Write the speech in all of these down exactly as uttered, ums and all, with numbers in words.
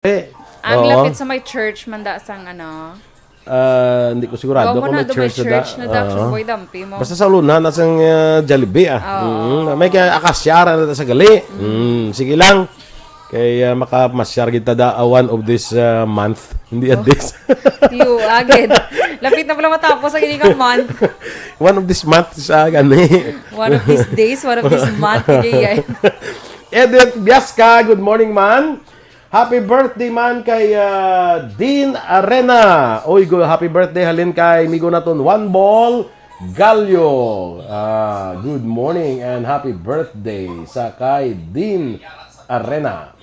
Eh, ang Oo. lapit sa may church man da sang ano. Ah, hindi ko sigurado Wa mo kung na may do may church na da. church na da, Oo. Boy, dampi mo. Basta sa unahan na sang, ah, Jollibee, ah. Oo. Mm, may kay Acacia ra na sa gali. Mm. Mm, sige lang. Kay, ah, makamasyar kita da, ah, one of this, ah, month. Hindi at Oh. this. Yo, agad. Lapit na pala matapos ang ining month. One of this month sa gani. One of these days, one of this month, gayay. Edith Biasca, good morning, man. Happy birthday man kay, ah, Dean Arena. Oy, go, happy birthday halin kay migo naton Juan Bol Gallo. Ah, good morning and happy birthday sa kay Dean Arena.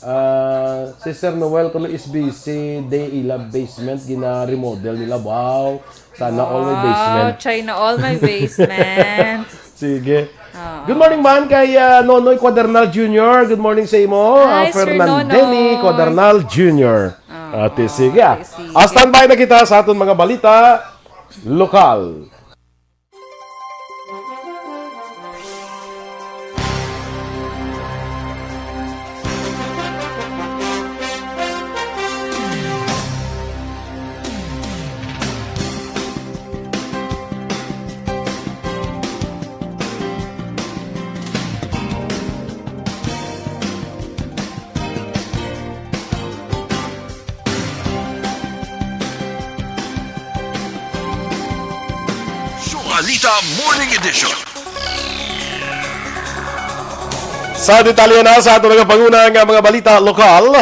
Ah, si Sir Noel kuno is busy, day ila basement gina-remodel nila. Wow, sana all may Wow, basement. China all may basement. Sige. Ah. Good morning man kay, ah, Nonoy Cuadernal Junior. Good morning sa imo, ah, Hi, Sir Fernandeni Nonoy. Cuadernal Junior. Ah, Ate, sige, ah. Ate, sige. Ah, standby na kita sa aton mga balita lokal. Sualita Morning Edition. Sa detalye na sa ato nagapanguna nga mga balita lokal,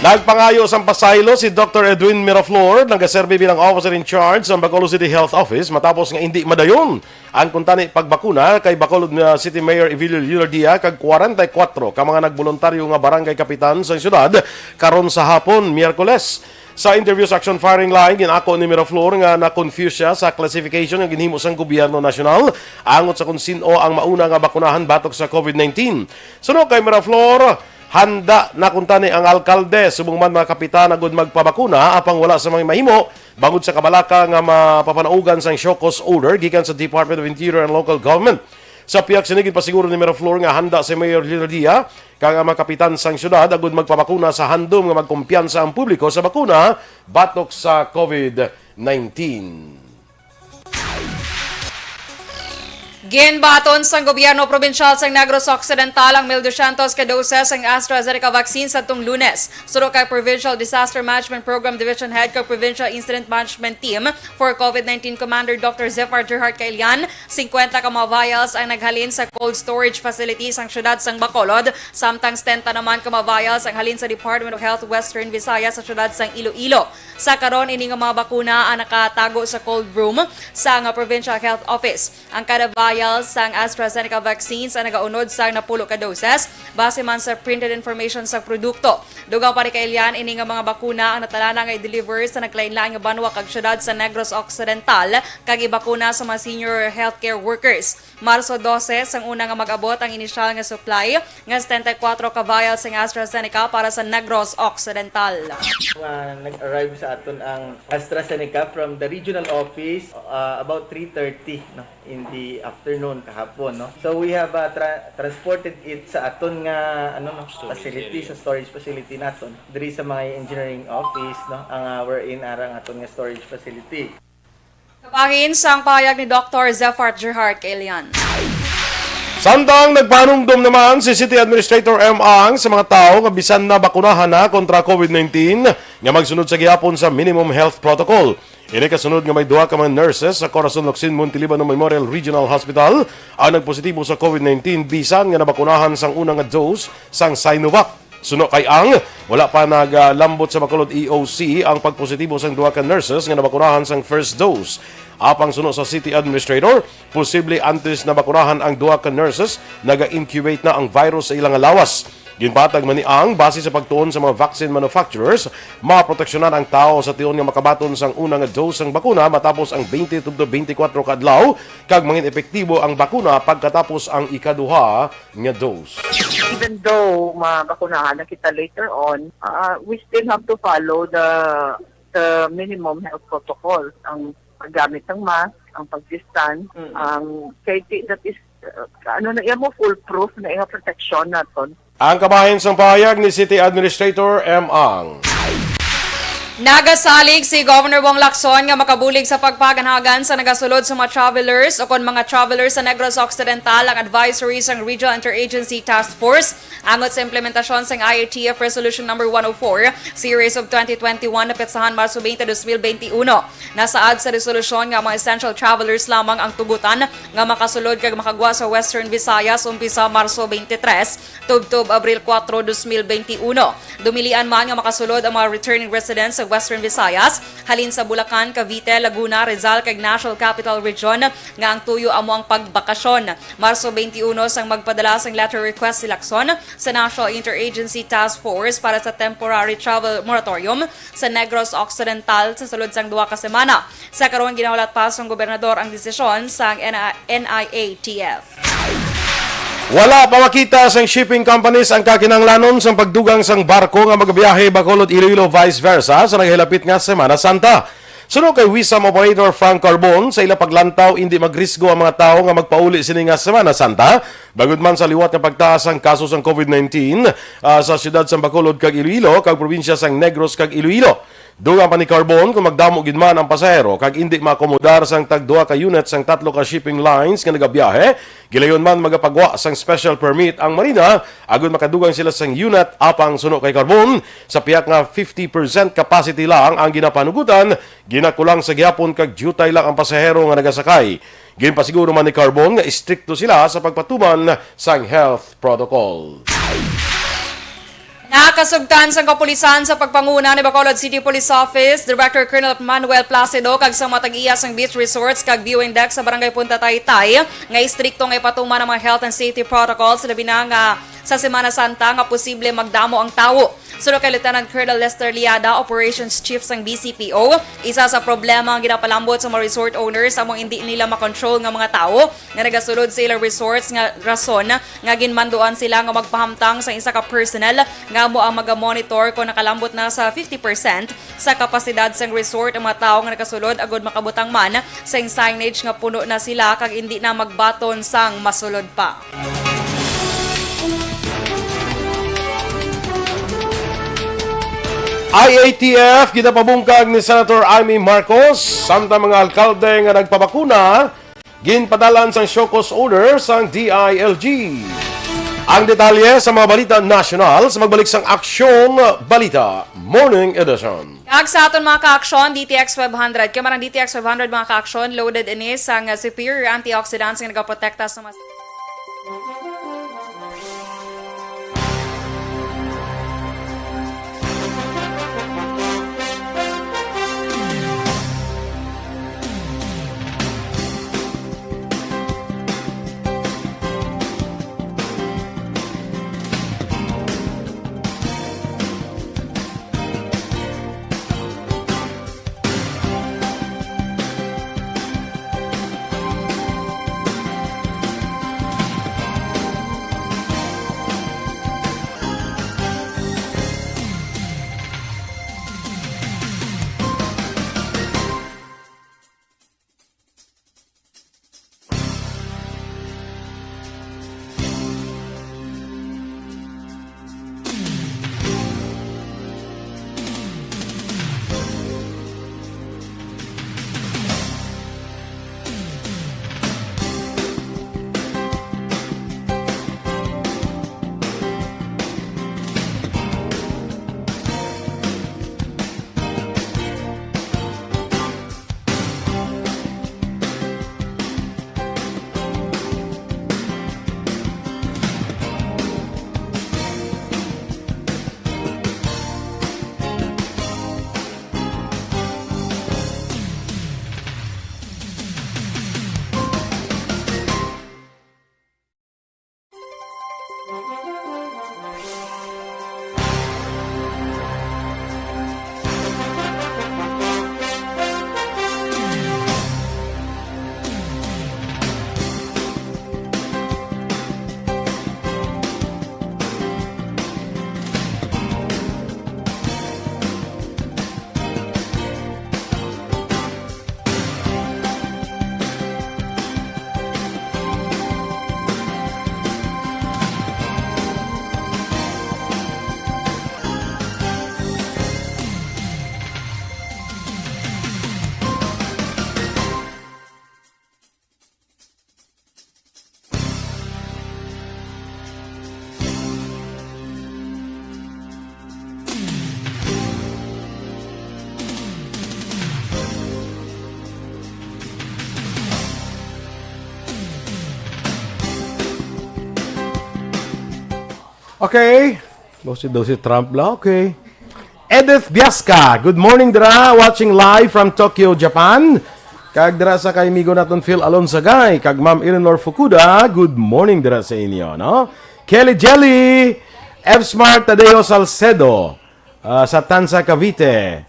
nagpangayo sang pasaylo si Doctor Edwin Miraflor, nagaserbi bilang officer in charge sa Bacolod City Health Office matapos nga indi madayon ang kuntani pagbakuna kay Bacolod nga City Mayor Evelio Leonardia kag kwarenta y kuwatro ka mga nagboluntaryo nga barangay kapitan sang siyudad karon sa hapon, Miyerkules. Sa interview sa Action Firing Line, gin-ako ni Miraflor nga na-confuse siya sa classification nga ginhimo sang gobyerno nasyonal angot sa kon sin-o ang mauna nga bakunahan batok sa covid nineteen. Suno kay Miraflor, handa na kuntani ang alkalde, subong man mga kapitan, agud magpabakuna, apang wala sa mga mahimo bangod sa kabalaka nga mapapanaugan sang show cause order gikan sa Department of Interior and Local Government. Sa pihak sini, ginpasiguro ni Miraflor nga handa si Mayor Leonardia kag ang mga kapitan sang siyudad agud magpabakuna sa handom nga magkumpiyansa ang publiko sa bakuna batok sa covid nineteen. Ginbaton sang gobyerno probinsyal sang Negros Occidental ang mil dosyentos ka doses sang AstraZeneca vaccine sadtong Lunes. Suno kay Provincial Disaster Management Program Division Head kag Provincial Incident Management Team for covid nineteen Commander Doctor Zephyr Gerhart Kailian, singkwenta ka mga vials ang naghalin sa cold storage facility sang siyudad sang Bacolod, samtang setenta naman ka mga vials ang halin sa Department of Health Western Visayas sa siyudad sang Iloilo. Sa karon, ini nga mga bakuna ang nakatago sa cold room sang Provincial Health Office. Ang kada vial sang AstraZeneca vaccines ang nagaunod sang napulo ka doses, base man sa printed information sang produkto. Dugang pa ni Kailian, ini nga mga bakuna ang natalana nga i-deliver sa nagkalain-lain nga banwa kag syudad sa Negros Occidental kag ibakuna sa mga senior healthcare workers. Marso dose sang una nga mag-abot ang inisyal nga supply nga setenta y kuwatro ka vials sang AstraZeneca para sa Negros Occidental. Nga nag-arrive sa aton ang AstraZeneca from the regional office, uh, about three thirty, no, in the afternoon kahapon, no. So we have, uh, tra-, transported it sa aton nga, ano, no, Storage facility, area. Sa storage facility naton. Diri sa mga engineering office, no, ang, uh, wherein arang aton nga storage facility. Kabahin sang pahayag ni Doctor Zephyr Gerhart Kailian. Samtang nagpanumdom naman si City Administrator M. Ang sa mga tawo nga bisan na bakunahan na kontra covid nineteen, nga magsunod sa gihapon sa minimum health protocol. Ini kasunod nga may duha ka mga nurses sa Corazon Locsin Montiliban Memorial Regional Hospital ang nagpositibo sa covid nineteen bisan nga nabakunahan sang una nga dose sang Sinovac. Suno kay Ang, wala pa nagalambot sa Bacolod E O C ang pagpositibo sang duha ka nurses nga nabakunahan sang first dose. Apang suno sa city administrator, posible antes nabakunahan ang duha ka nurses, naga-incubate na ang virus sa ilang lawas. Ginpatag man ni Ang, base sa pagtuon sa mga vaccine manufacturers, maproteksyonan ang tawo sa tion nga makabaton sang una nga dose sang bakuna matapos ang twenty tubtob twenty-four ka adlaw, kag mangin epektibo ang bakuna pagkatapos ang ikaduha nga dose. Even though mabakunahan na kita later on, ah, we still have to follow the the minimum health protocols. Ang paggamit ng mask, ang pag-distance, Mm. ang kay ti-, that is, uh, ano na iya mo, foolproof na iya protection naton. Ang kabahin sang pahayag ni City Administrator M. Ang. Nagasalig si Governor Bong Lacson nga makabulig sa pagpaganhagan sa nagasulod sa mga travelers o kon mga travelers sa Negros Occidental ang advisory sang Regional Interagency Task Force angot sa implementasyon sang I A T F Resolution Number one oh four, Series of twenty twenty-one, na petsahan Marso twenty, twenty-one. Nasaad sa resolusyon nga mga essential travelers lamang ang tugutan nga makasulod kag makagwa sa Western Visayas umpisa Marso twenty-three, tubtob Abril kuwatro, dos mil benti uno. Dumilian man nga makasulod ang mga returning residents sa Western Visayas, halin sa Bulacan, Cavite, Laguna, Rizal, kag National Capital Region, nga ang tuyo amo ang pagbakasyon. Marso twenty-one sang magpadala sang letter request si Lacson sa National Interagency Task Force para sa temporary travel moratorium sa Negros Occidental sa sulod sang duha ka semana. Sa karon, ginahulat pa sang gobernador ang desisyon sang N I A T F. Wala pa makita sang shipping companies ang kakinahanglanon sang pagdugang sang barko nga magabiyahe Bacolod, Iloilo, vice versa sa nagahilapit nga Semana Santa. Suno kay Wisam Operator Frank Carbon, sa ila paglantaw, indi magrisgo ang mga tawo nga magpauli sini nga Semana Santa, bangod man sa liwat nga pagtaas sang kaso sang covid nineteen, ah, sa siyudad sang Bacolod kag Iloilo kag probinsya sang Negros kag Iloilo. Dugang pa ni Carbon, kung magdamo gid man ang pasahero kag indi maakomodar sang tagduha ka unit sang tatlo ka shipping lines nga nagabiyahe, gilayon man magapagwa sang special permit ang marina agud makadugang sila sang unit. Apang suno kay Carbon, sa pihak nga fifty percent capacity lang ang ginapanugutan, ginakulang sa gihapon kag diutay lang ang pasahero nga nagasakay. Ginpasiguro man ni Carbon nga istrikto sila sa pagpatuman sang health protocol. Nakasugtan sang kapulisan sa pagpanguna ni Bacolod City Police Office Director Colonel Manuel Placido kag sa mga tag-iya sang beach resorts kag viewing deck sa Barangay Punta Taytay nga istrikto nga ipatuman ang mga health and safety protocols, labi na nga sa Semana Santa nga posible magdamo ang tawo. Suno kay Lieutenant Colonel Lester Liada, Operations Chief sang B C P O, isa sa problema ang ginapalambot sa mga resort owners amo hindi nila makontrol nga mga tawo nga nagasulod sa ilang resorts, nga rason nga ginmanduan sila nga magpahamtang sa isa ka personnel nga amo ang magamonitor kon nakalambot na sa fifty percent sa kapasidad sang resort ang mga tawo nga nagasulod, agud makabutang man sang signage nga puno na sila kag indi na magbaton sang masulod pa. I A T F ginapabungkag ni Senator Imee Marcos, samtang mga alkalde nga nagpabakuna ginpadal-an sang show cause order sang D I L G. Ang detalye sa mga balita nasyonal sa magbalik sang Aksyon Balita Morning Edition. Kag sa aton mga ka-aksyon, D T X five hundred. Kay marang D T X five hundred, mga ka-aksyon, loaded ini sang superior antioxidants nga nagaprotekta sa mga Okay. Dosi-dosi Trump la. Okay. Edith Biasca, good morning dira. Watching live from Tokyo, Japan. Kag dira sa kay amigo naton Phil Alonsagay, kag Ma'am Eleanor Fukuda, good morning dira sa inyo, no? Kelly Jelly, F Smart Tadeo Salcedo, ah, sa Tanza, Cavite.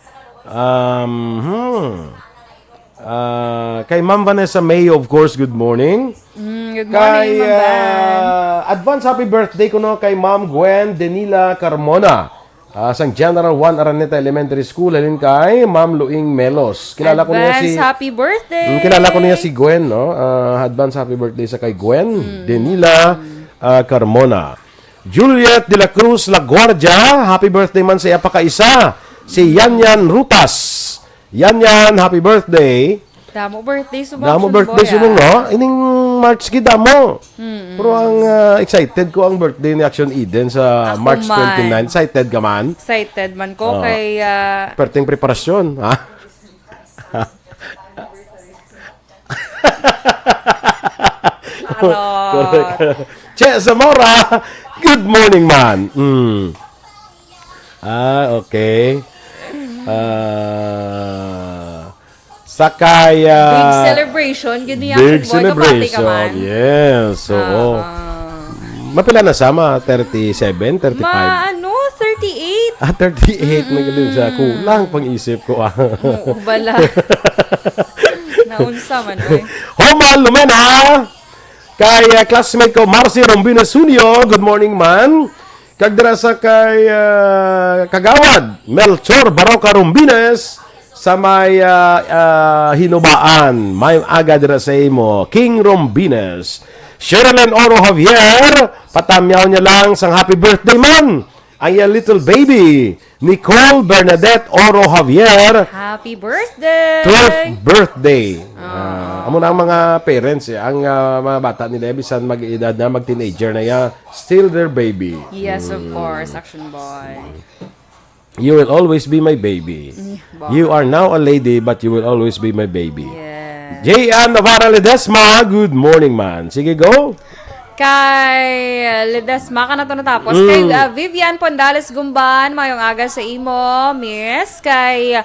Um, hmm. Ah, kay Ma'am Vanessa May, of course, good morning. Mm, good morning, Kay, Ma'am Van. ah, advance happy birthday ko, no, kay Ma'am Gwen Denila Carmona. Ah, sang General Juan Araneta Elementary School, halin kay Ma'am Luing Melos. Kilala ko niya Advance si happy birthday! Mm, kilala ko niya si Gwen, no? Ah, advance happy birthday sa kay Gwen Mm. Denila, ah, Carmona. Juliet de la Cruz Laguardia, happy birthday man sa iya pakaisa. Si Yanyan Rutas. Yanyan, happy birthday. Damo birthday subong, Damo Action birthday Boy, subong, ah. no? Ining March gid damo. Mm-mm. Pero ang, ah, excited ko ang birthday ni Action Eden sa Ako March man. twenty-nine. Excited ka man? Excited man ko Oo. kay, ah, Perting preparasyon, ha? Charot. Correct. Che Zamora, good morning, man. Mm. Ah, okay. Ah, sakay, Big ah, celebration, gid niya, big Action Boy. Kapati ka celebration, man. yes, oo. Ah. Mapila na sama? Thirty-seven, thirty-five? Ma, ano? Thirty-eight. Ah, thirty-eight na gid siya. Mm-mm. Kulang pang isip ko, ah. Oo, bala. Naunsa man, oy. Homan Lumena! Kay, ah, classmate ko, Marcy Rombines Junio, good morning, man. Kag dira sa kay, ah, Kagawad, Melchor Baroca Rombines, sa may, ah, ah, Hinubaan. May aga dira sa imo, King Rombines. Sherilyn Oro Javier, patamyaw niya lang sang happy birthday, man. Ang iyang little baby, Nicole Bernadette Oro Javier. Happy birthday! Twelfth birthday. Ah. Ah, amo na ang mga parents, eh. Ang, ah, mga bata nila, bisan mag-edad na, mag-teenager na ya, still their baby. Yes, of Mm. course, Action Boy. You will always be my baby. Mm, ba? You are now a lady, but you will always be my baby. Yes. J N Navarra Ledesma, good morning, man. Sige, go. Kay Ledesma, ka na to natapos. Mm. Kay, ah, Vivian Pondales Gumban, mayong aga sa imo, miss. Kay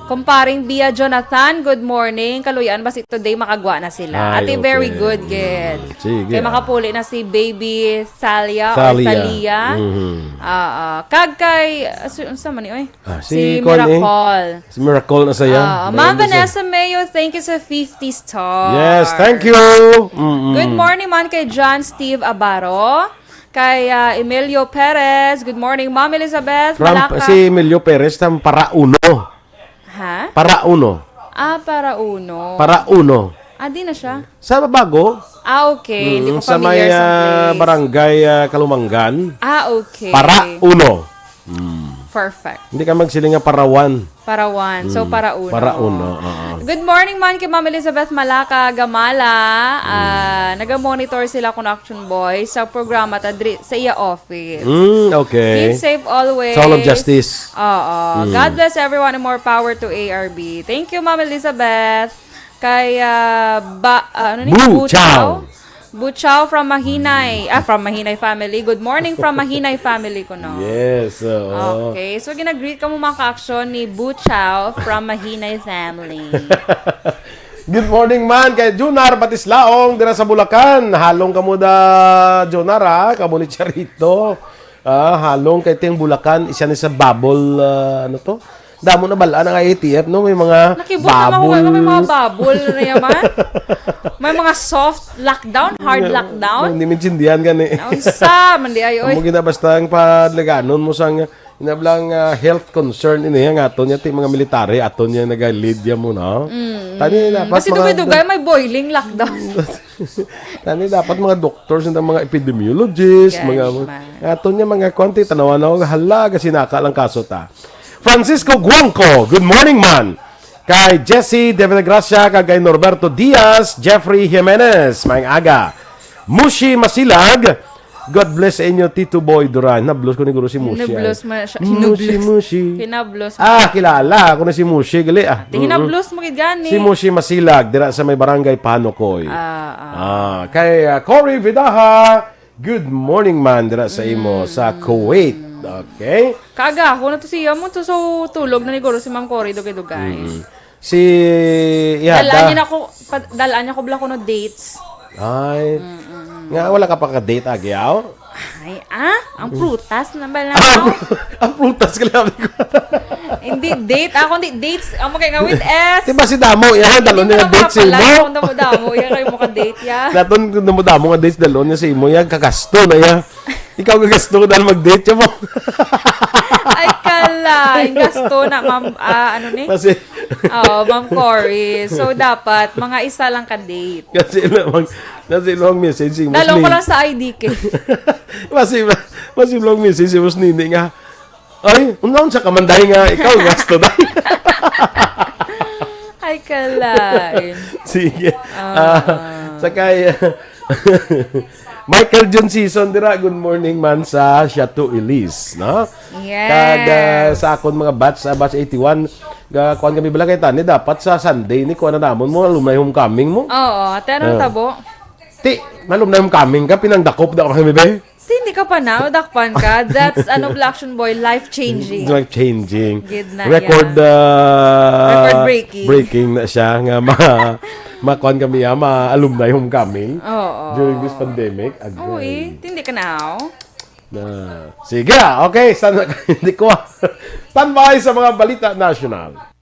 Kumparing Bia Jonathan, good morning. Kaluyan ba si today makagwa na sila? Ay, Ate, very okay. good, gid. Mm, sige, Kay ah. makapuli na si Baby Thalia or Thalia. Thalia. Mhm. Ah, ah. Kag kay, ah, si, unsa man ni, oy? Ah, Si si kuan, eh. Miracle. Si Miracle na saya. Ah, May Ma'am ano sa Vanessa Mayo, thank you sa fifty stars. Yes, thank you. Mm-mm. Good morning man kay John Steve Abaro, kay, ah, Emilio Perez. Good morning, Ma'am Elizabeth. From, Malaka. si Emilio Perez, tam para uno. Ha? Para uno. Ah, para uno. Para uno. Ah, di na siya. Sa Babago. Ah, okay. Hindi Mm, ko sa may, familiar sa ah, place. barangay, ah, Kalumangan. Ah, okay. Para uno. Mm. Perfect. Hindi ka magsiling nga parawan. Parawan. So, Mm. para uno. Para uno, oo. Good morning man kay Ma'am Elizabeth Malaka Gamala. Ah, Mm. naga-monitor sila kun Action Boy sa programa ta dri, sa iya office. Mm, okay. Keep safe always. Sa Hall of Justice. Oo. Mm. God bless everyone and more power to A R B. Thank you, Ma'am Elizabeth. Kay, ah, ba, ah, ano ni? Bu Bu Chow. Chow? Bu Chow from Mahinay. Ah, from Mahinay family. Good morning from Mahinay family ko, no? Yes, oo. Okay. So, ginagreet ka mo, mga ka-action, ni Bu Chow from Mahinay family. Good morning man kay Junar Batislaong dira sa Bulacan. Halong kamo da, Junar, ha? Kamo ni Charito. Ah, halong kay ting Bulacan, isa ni sa bubble, ah, ano to? Damo na bal-an ang I A T F, no? May mga Nakibot na ako, bubble. may mga bubble na yaman. May mga soft lockdown, hard lockdown. Hindi maintindihan gani. Naunsa man di ay, oy. Amo gina basta ang padlaganon mo sang inablang, ah, health concern ini nga ato niya ti mga military ato niya naga-lead ya mo, no? Mm. Tani dapat Kasi mga dugay-dugay may boiling lockdown. Tani dapat mga doctors, mga epidemiologist, Gani mga man. ato niya mga kwanti tanawan na hala kasi naka lang kaso ta. Francisco Guangco, good morning man. Kay Jesse David Gracia, kag kay Norberto Diaz, Jeffrey Jimenez, maayong aga. Mushi Masilag, God bless sa inyo, Tito Boy Duran. Nablos ko ni Guro si Mushi, Hinablos ay. mo siya. Mushi, Hinablos. Mushi. Hinablos mo. Ah, kilala ako na si Mushi, gali, ah. Di, Mm-mm. hinablos mo gid gani. Si Mushi Masilag, dira sa may barangay Panokoy. Ah, ah. Ah, kay, ah, Cory Vidaha, Good morning man dira sa imo sa Kuwait. Okay? Kaagahon na to siya mo to, so tulog na ni guro si Ma'am Cory, dugay-dugay. Mm. Si Yada. Dalaan niya na ko, pa- dalaan niya ko bala kuno dates. Ay. Nga wala ka pa ka-date, Agyaw? Ay, ah? Ang prutas na ba na? Ah, ang prutas ka lang. Hindi date. Ako hindi dates. Amo kay nga with S. Di ba si Damo, yan, dalon Hindi niya na date sa mapapala imo? Kung damo-damo, yan kayo mo ka-date, ya. Naton kung damo-damo nga dates, dalon niya sa imo, yan, kagasto na, ya. Ikaw kagasto ko dahil mag-date, ya mo. Ay, kala. Yung gasto na, ma'am, ah, ano ni? Kasi, Oo, Ma'am Cory. So, dapat, mga isa lang ka-date. Kasi lang, kasi lang message si Dalon ko Muslim. Lang sa I D K. Kasi, kasi lang message si Muslim nga, "Ay, unawon sa kamanday nga, ikaw, gasto na." Ay, kalain. Sige. Ah. Ah, sakay. Michael John Season dira, good morning man sa Chateau Elise, no? Yes. Kag, ah, sa akon mga batch, sa batch eighty-one, ga, kuan kami bala kay tani, dapat sa Sunday ni kuan na namon mo, alumni homecoming mo. Oo, ate, ano Ah. tabo? Ti, alumni homecoming ka, pinangdakop daw kami, be? Ti, hindi ka pa na, dakpan ka. That's, ano, Black Action Boy, life-changing. Life-changing. Gid na, Record, yeah. Ah, Record breaking. Breaking na siya nga ma-, makuan kami, ah, ma-alumni homecoming Oo. During this pandemic. Agay. Uy, hindi ka na, oh. Na. Sige, ah, okay. Sana hindi ko, ah. Standby sa mga balita national.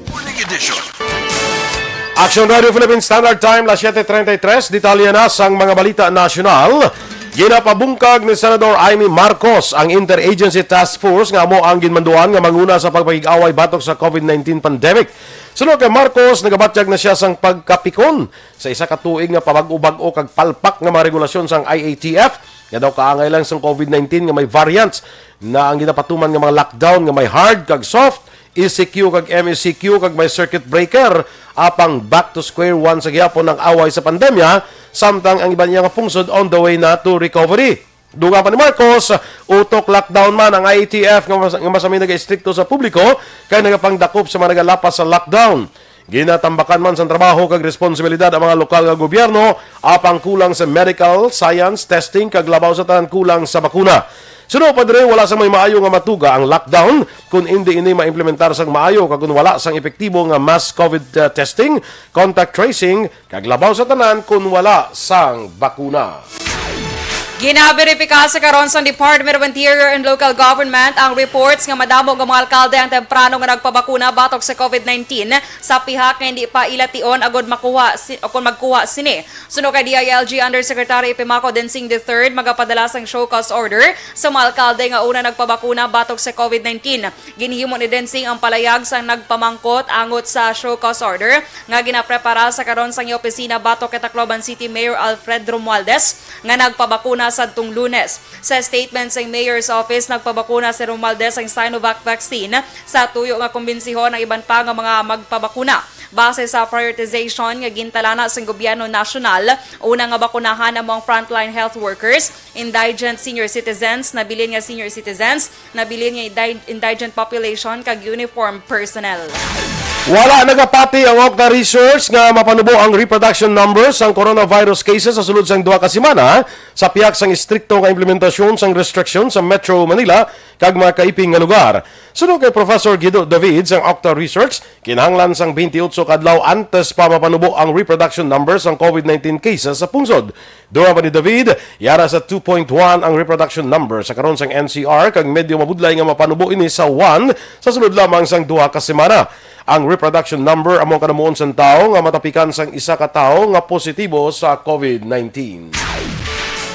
Morning edition. Action Radio Philippine Standard Time, las siete treinta y tres. Detalye na sang mga balita nasyonal. Ginapabungkag ni Senador Imee Marcos ang Interagency Task Force nga amo ang ginmanduan nga manguna sa pagpakig-away batok sa covid nineteen pandemic. Suno kay Marcos, nagabatyag na sia sang pagkapikon sa isa ka tuig nga pabag-o-bag-o kag palpak nga mga regulasyon sang I A T F nga daw kaangay lang sang covid nineteen nga may variants na ang ginapatuman nga mga lockdown nga may hard kag soft, E C Q kag M E C Q kag may circuit breaker, apang back to square one sa gihapon ang away sa pandemya, samtang ang iban niya nga pungsod on the way na to recovery. Dugang pa ni Marcos, utok lockdown man ang I A T F nga mas-, nga masami nag-estrikto sa publiko kay nagapangdakop sa mga nagalapas sa lockdown. Ginatambakan man sang trabaho kag responsibilidad ang mga lokal nga gobyerno apang kulang sa medical, science, testing kag labaw sa tanan kulang sa bakuna. Suno pa diri, wala sang may maayo nga matuga ang lockdown kon indi ini maimplementar sang maayo kag kon wala sang epektibo nga mass covid, uh, testing, contact tracing, kag labaw sa tanan kon wala sang bakuna. Ginaberipika sa karon sang Department of Interior and Local Government ang reports nga madamo nga mga alkalde ang temprano nga nagpabakuna batok sa covid nineteen sa pihak nga hindi pa ila tion agud makuha si, o kon magkuha sini. Suno kay D I L G Undersecretary Epimaco Densing the third, magapadala sang show cause order sa mga alkalde nga una nagpabakuna batok sa covid nineteen. Ginhimo ni Densing ang palayag sang nagpamangkot angot sa show cause order nga ginaprepara sa karon sang iya opisina batok kay Tacloban City Mayor Alfred Romualdez nga nagpabakuna sadtong Lunes. Sa statement sang Mayor's Office, nagpabakuna si Romualdez sang Sinovac vaccine sa tuyo nga kumbensihon ang iban pa nga mga magpabakuna. Base sa prioritization nga gintalana sang gobyerno nasyonal, una nga bakunahan amo ang frontline health workers, indigent senior citizens, nabilin nga senior citizens, nabilin nga indi-, indigent population, kag uniform personnel. Wala nagapati ang Okta Research nga mapanubo ang reproduction numbers sang coronavirus cases sa sulod sang duha ka semana sa pihak sang istrikto nga implementasyon sang restriction sa Metro Manila kag mga kaiping nga lugar. Suno kay Professor Guido David sang Okta Research, kinahanglan sang twenty-eight ka adlaw antes pa mapanubo ang reproduction numbers sang covid nineteen cases sa pungsod. Dugang pa ni David, yara sa two point one ang reproduction number sa karon sang N C R, kag medyo mabudlay nga mapanubo ini sa one sa sulod lamang sang duha ka semana. Ang reproduction number amo ang kanamuon sang tawo nga matapikan sang isa ka tawo nga positibo sa covid nineteen.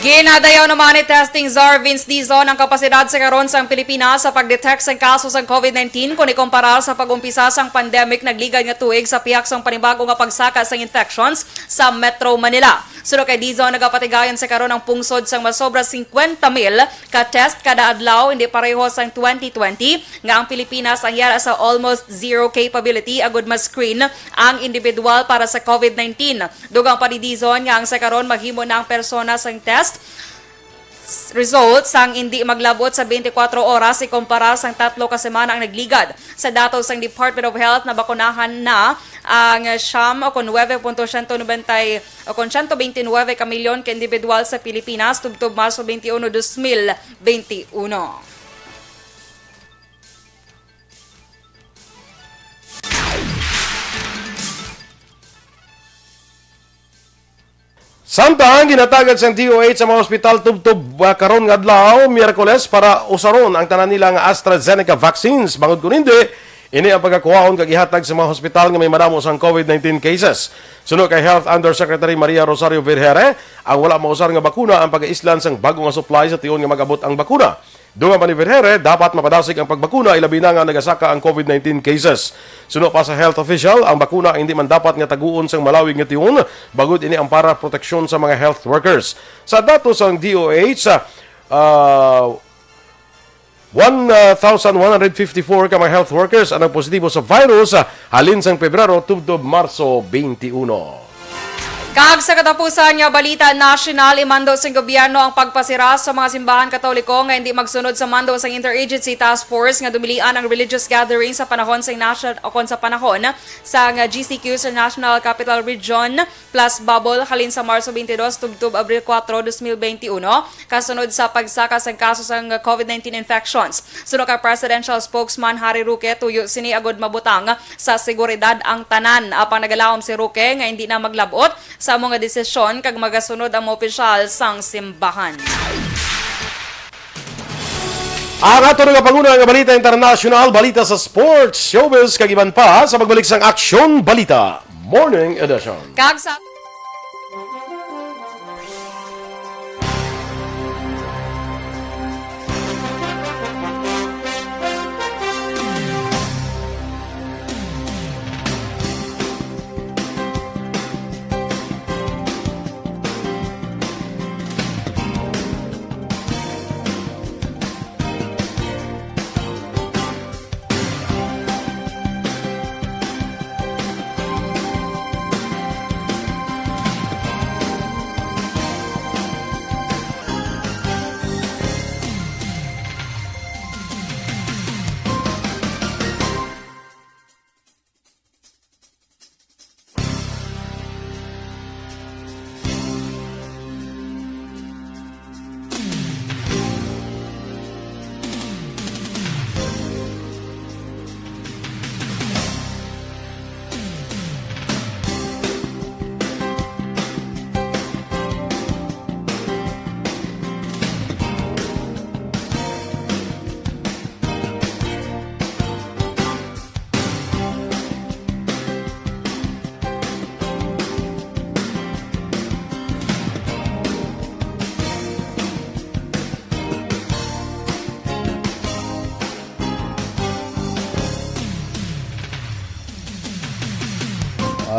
Ginadayaw naman ni Testing Czar Vince Dizon ang kapasidad sa karon sang Pilipinas sa pag-detect sang kaso sang covid nineteen kon ikumpara sa pag-umpisa sang pandemic nagligad nga tuig sa pihak sang panibago nga pagsaka sang infections sa Metro Manila. Suno kay Dizon, nagapatigayon sa karon ang pungsod sang masobra singkwenta mil ka test kada adlaw, hindi pareho sang twenty twenty nga ang Pilipinas ang yara sa almost zero capability agud ma-screen ang individual para sa covid nineteen. Dugang pa ni Dizon nga ang sa karon maghimo na ang persona sang test s-, result sang indi maglabot sa twenty-four oras ikumpara sang tatlo ka semana ang nagligad. Sa datos sang Department of Health, nabakunahan na ang siyam o kon nuebe punto siyento nobenta o kon siyento bente nuebe ka milyon ka individual sa Pilipinas tubtob Marso twenty-one, dos mil bente uno. Samtang ginatagad sang D O H sa mga ospital tubtob, ah, karon nga adlaw, Miyerkules, para usaron ang tanan nila nga AstraZeneca vaccines. Bangod kun hindi, ini ang pagkakuhaon kag ihatag sa mga hospital nga may madamo sang covid nineteen cases. Suno kay Health Undersecretary Maria Rosario Vergeire, ang wala mausar nga bakuna ang pag-aislan sang bag-o nga supply sa tion nga mag-abot ang bakuna. Dugang pa ni Vergeire, dapat mapadasig ang pagbakuna, ilabi na nga nagasaka ang covid nineteen cases. Suno pa sa health official, ang bakuna hindi man dapat nga taguon sang malawig nga tion, bangod ini ang para proteksyon sa mga health workers. Sa datos sang D O H, ah, one thousand one hundred fifty-four ka mga health workers ang nagpositibo sa virus, ah, halin sang Pebrero tubtob Marso twenty-one. Kag sa katapusan nga balita nasyonal, imando sang gobyerno ang pagpasira sa mga simbahan Katoliko nga hindi magsunod sa mando sang Interagency Task Force nga dumilian ang religious gathering sa panahon sa nasyon o kon sa panahon sa nga G C Q sa National Capital Region plus Bubble halin sa Marso twenty-two tubtob Abril four, dos mil twenty-one, kasunod sa pagsaka sang kaso sang covid nineteen infections. Suno kay Presidential Spokesman Harry Roque, tuyo sini agud mabutang sa seguridad ang tanan. Apang nagalawom si Roque nga hindi na maglab-ot sa amo nga desisyon kag magasunod ang mga opisyal sang simbahan. Ang ato nga panguna nga balita international, balita sa sports, showbiz, kag iban pa sa pagbalik sang Aksyon Balita Morning Edition. Kag sa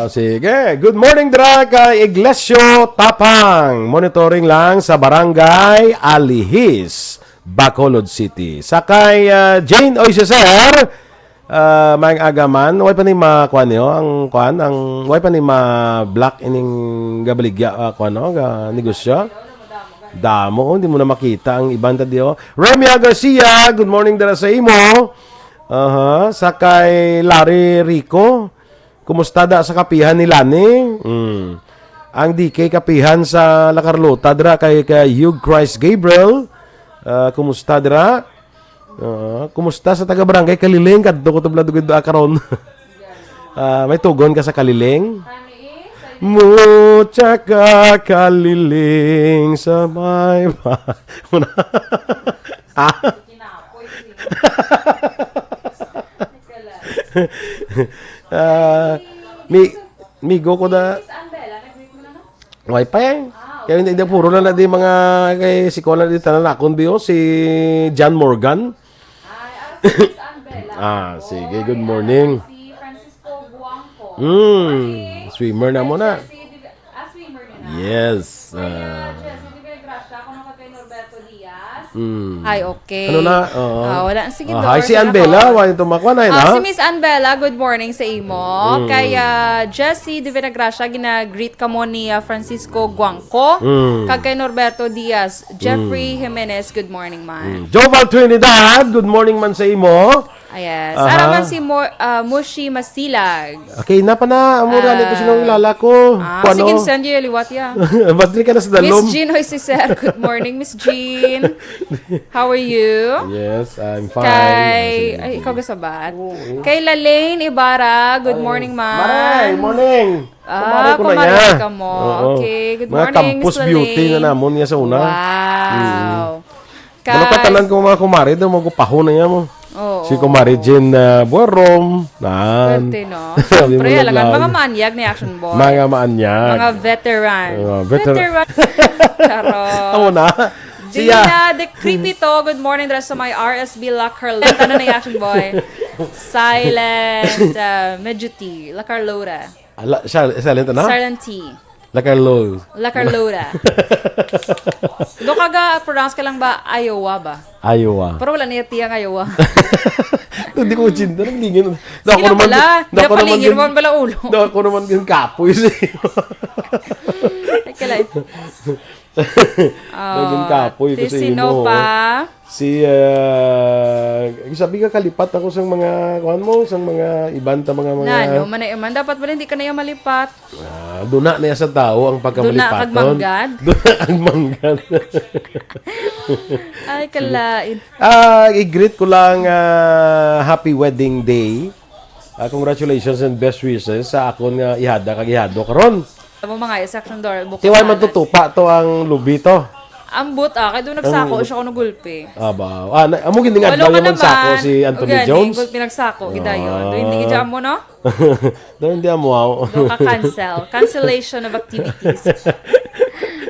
Ah, sige. Good morning dira kay Iglecio Tapang. Monitoring lang sa Barangay Alihis, Bacolod City. Sa kay, ah, Jane Oy, si Sir, ah, maayong aga man. Way pa ni ma-, kuan niyo, ang kuan, ang way pa ni ma-block ining gabaligya, ah, kuan, no, ga negosyo. Damo, oh, hindi mo na makita ang iban ta di, oh. Remia Garcia, good morning dira sa imo. Aha, sa kay Larry Rico. Kumusta da sa kapihan ni Lani? Mm. Ang D K kapihan sa La Carlota dira kay, kay Hugh Christ Gabriel. Ah, kumusta dira? Ah, kumusta sa taga Barangay Kaliling? Kadto ko tubla dugid da karon. Ah, may tugon ka sa Kaliling? Mucha ka Kaliling sa may ba? Ah? Ah, mi-, migo ko na. Miss Ann Bella, nag-greet mo na, no? Way pa eh. Ah, Kaya hindi, hindi, puro na na di mga kay si Kola di tanan akon biyo, si John Morgan. Ay, ah, si Miss Ann Bella. Ah, sige, good morning. Si Francisco Guangco. Hmm, Morning. Swimmer na mo na. Jesse Div-, ah, swimmer na na. Yes, Kaya, ah. Jesse Divillagracia, ako na kay Norberto Diaz. Mm. Ay, okay. Ano na? Oo. Ah, wala. Sige, Ah, Dor, hi, si sige Ann Bella. ako. Wala ito makuha na, Ah, ha? Si Miss Ann Bella, good morning sa imo. Mm. Kay, ah, Jessie de Venegracia, gina-greet ka mo ni, ah, Francisco Guangco. Mm. Kag kay Norberto Diaz, Jeffrey Mm. Jimenez, good morning, man. Mm. Joval Trinidad, good morning man sa imo. Ah, yes. Aha. Ara man si Mo-, ah, Mushi Masilag. Okay, na pa na. Amo gani ko Ah. sinong ilala ko. Ah, Kuwan, sige, oh. Send you liwat ya. Ba't di ka na sa dalom? Miss Jean Hoy Cesar, good morning, Miss Jean. How are you? Yes, I'm fine. Kay, Ah, sige. ay, ikaw gasabat. Oo. Kay Lalaine Ibarra, good Ay, morning, ma'am. Maray, morning. Ah, Kumare ko na kumare niya. ka mo. Oo. Okay, good Mga morning, campus Miss beauty Lalaine. na namon niya sa una. Wow. Mm. Kay Ano pa tanan ko mga kumare daw, magupahon na niya mo. Oo. Si Kumare Jean, ah, Buarom, nan. Swerte, no? Sabi mo Siyempre, lang alangan lang. mga maanyag ni Action Boy. Mga maanyag. Mga veteran. Oh, veteran. Veteran. Charot. Amo na. Siya. Gina de Cripito, good morning, dira sa may R S B La Carlota. Ano na yung Action Boy? Silent, uh, Meduti, La Carlota. Ala, siya, silent na? Silent T. La Carlo. La Carlota. Do ka ga pronounce ka lang ba Iowa ba? Iowa. Pero wala niya tiyang Iowa. Hindi ko chinta. Naglingin. Sige Dako lang naman, pala. dako naman Napalingin gin-, mo ang bala ulo. dako naman yung kapoy. Ay, kala. Naging Ah, kapoy ko ti sa sino imo, pa? oh. Si, ah, sabi ka, kalipat ako sa mga, kuwan mo, sa mga iban ta mga, mga Nano, man ay man. Dapat pala hindi ka na yung malipat. Ah, duna na sa tao ang Duna kag pagkamalipaton. manggad? Duna kag manggad. Ay, kalain. Ah, i-greet ko lang, ah, happy wedding day. Ah, congratulations and best wishes sa akon nga ihada kag ihado karon. Amo mga section door, buko Tiway kalat. Matutupa to ang lubi to. Ambot, ah, kay doon nagsako Ang siya kuno gulpi. Aba, ah, na, amo gid ning Walo adlaw ka yung nagsako naman. si Anthony Ugan, Jones. Gulpi nagsako, gidayon. Ah. Do hindi gid mo, no? Do hindi amo, ah. Do ka cancel. Cancellation of activities.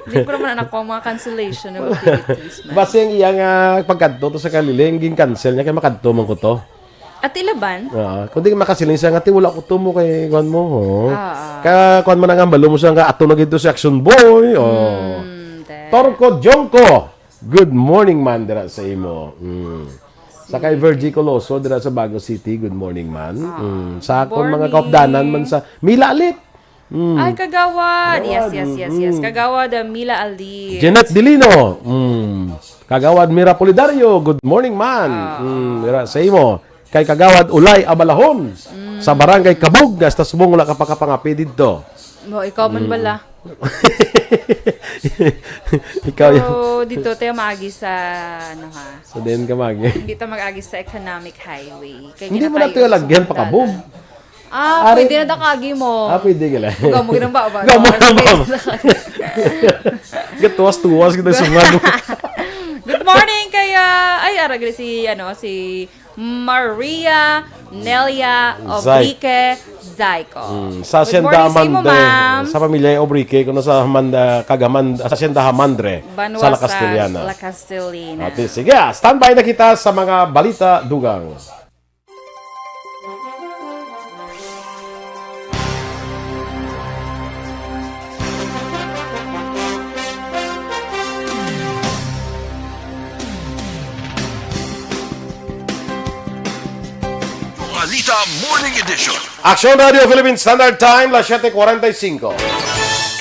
Hindi ko naman anak ko ang mga cancellation of activities, man. Basta yung iyang, ah, pagkadto to sa Kaliling, ging cancel niya, kaya makadto man ko to. At ilaban? Ah, kundi makasiling siya nga, "Ti, wala ko tumo kay kuwan mo, ho." Ah, ah. Ka, kuwan man ang ambalo mo siya nga, "Ato na gid to si Action Boy," oh. Mm, te. Torco Jongco, good morning man dira sa imo. Mm. Sa kay Sige. Virgie Coloso dira sa Bago City, good morning man. Ah, Mm. Sa akon mga Borny. kaupdanan man sa Milalit. Mm. Ay, Kagawad. Yes, Kagawad. yes, yes, yes. Mm. Kagawad, uh, Mila Aldi. Jeanette Dilino. Mm. Kagawad Mira Polidario, good morning man. Ah. Mm, dira sa imo. Kay Kagawad Ulay Abalahon, Mm. sa Barangay Kabug, hasta subong wala ka pakapangapi didto. Mo, ikaw man Mm. bala. Ikaw yun. So, dito tayo maagi sa, ano ha? Sa din ka maagi. Hindi ta mag-agi sa economic highway. Kay Hindi mo na ginapayo tayo sa lagyan mga pa Kabug. dalan. Ah, Ari- pwede na dakagi mo. Ah, pwede ka lang. Huwag mo ginang baba. Huwag mo ginang baba. Gatuwas-tuwas kita sa mga Good morning, kaya, ay, aragli si, ano, si Maria Nelia Zay- Obrique Zayco. Mm, sa Good Hacienda morning sa imo, Hamandre, ma'am. sa pamilya Obrique, kuno sa Hamanda, Kagaman, sa Hacienda Hamandre, Banwa sa La sa Castellana. La Castellana. Ate, sige, ah, standby na kita sa mga balita dugang. Balita Morning Edition. Aksyon Radio Philippine Standard Time, las siete cuarenta y cinco.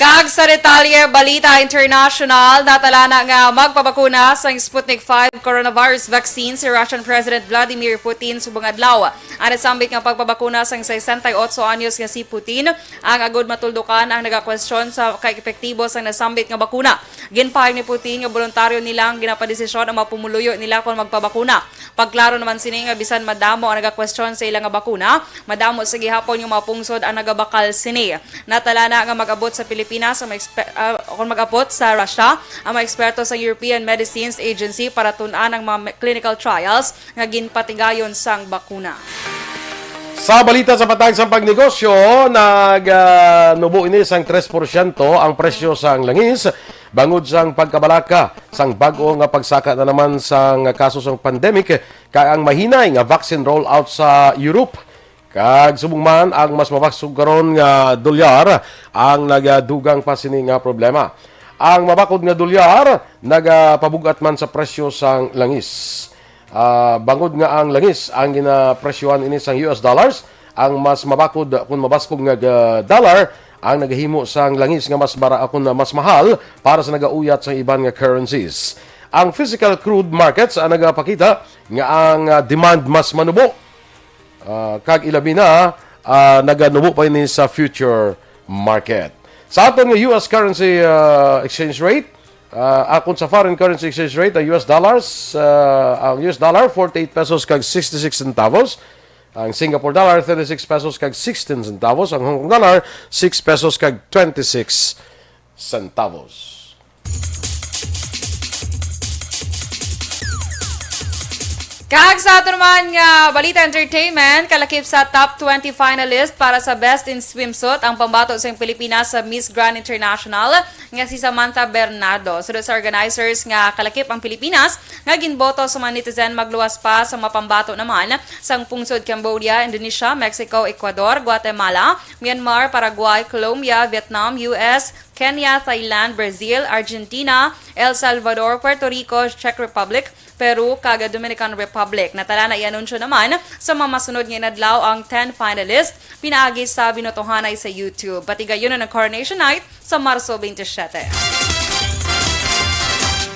Kag sa detalye, balita international, natala na nga magpabakuna sang Sputnik five coronavirus vaccine si Russian President Vladimir Putin subong adlaw. Ang nasambit nga pagpabakuna sang sesenta y otso anyos nga si Putin ang agod matuldukan ang nagakwestiyon sa kaepektibo sang nasambit nga bakuna. Ginpahayag ni Putin nga boluntaryo nila ang ginapadesisyon ang mga pumuluyo nila kon magpabakuna. Pagklaro naman sini nga bisan madamo ang nagakwestiyon sa ila nga bakuna, madamo sa gihapon nga mga pungsod ang nagabakal sini. Natala na nga mag-abot sa Pilipinas ang mga eksper-, ah, kung mag-abot sa Russia ang mga eksperto sa European Medicines Agency para tun-an ang mga me-, clinical trials nga ginpatigayon sang bakuna. Sa balita sa patag sang pagnegosyo, nag, ah, nubo ini sang tres porsyento ang presyo sang langis bangod sang pagkabalaka sang bag-o nga pagsaka na naman sang kaso sang pandemic kag ang mahinay nga vaccine rollout sa Europe. Kag subong man ang mas mabakod karon nga dolyar ang nagadugang pa sini nga problema. Ang mabakod nga dolyar nagapabug-at man sa presyo sang langis. Ah, bangod nga ang langis ang ginapresyohan ini sang U S dollars, ang mas mabakod kun mabaskog nga ga-, dollar ang nagahimo sang langis nga mas bara-, kun mas mahal para sa nagauyat sa iban nga currencies. Ang physical crude markets ang nagapakita nga ang, ah, demand mas manubo. Ah, kag ilabi na, ah, naganubo pa ini sa future market. Sa aton nga U S currency, ah, exchange rate, ah, akon sa foreign currency exchange rate, ang U S dollars, ah, ang U S dollar, forty-eight pesos kag sixty-six centavos. Ang Singapore dollar, thirty-six pesos kag sixteen centavos. Ang Hong Kong dollar, six pesos kag twenty-six centavos. Kag sa ato naman nga balita entertainment, kalakip sa top twenty finalist para sa Best in Swimsuit ang pambato sang Pilipinas sa Miss Grand International nga si Samantha Bernardo. Suno sa organizers nga kalakip ang Pilipinas, nga ginboto sa mga netizen magluwas pa sa mga pambato naman sang pungsod Cambodia, Indonesia, Mexico, Ecuador, Guatemala, Myanmar, Paraguay, Colombia, Vietnam, U S, Kenya, Thailand, Brazil, Argentina, El Salvador, Puerto Rico, Czech Republic, Peru, kag Dominican Republic. Natala na i-anunsyo naman sa mga masunod nga inadlaw ang ten finalist pinaagi sa binotohanay sa YouTube. Pati gayunon ang Coronation Night sa Marso twenty-seven.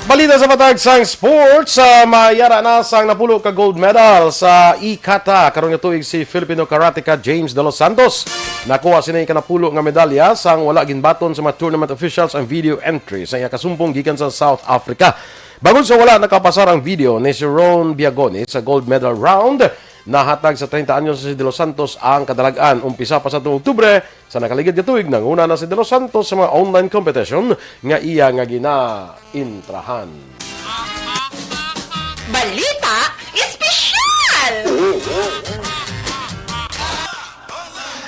Balita sa patag sang sports, ah, mayara na sang napulo ka gold medal sa I kata karon nga tuig si Filipino karateka James De Los Santos. Nakuha sini kanapulo nga medalya sang wala ginbaton sa mga tournament officials ang video entry sa iya kasumpong gikan sa South Africa. Bangod sa wala nakapasar ang video ni si Ron Biagoni sa gold medal round, nahatag sa treinta anyos si De Los Santos ang kadalag-an. Umpisa pa sa tuong Oktubre, sa nakaligid nga tuig, nanguna na si De Los Santos sa mga online competition nga iya nga ginaintrahan. Balita Espesyal!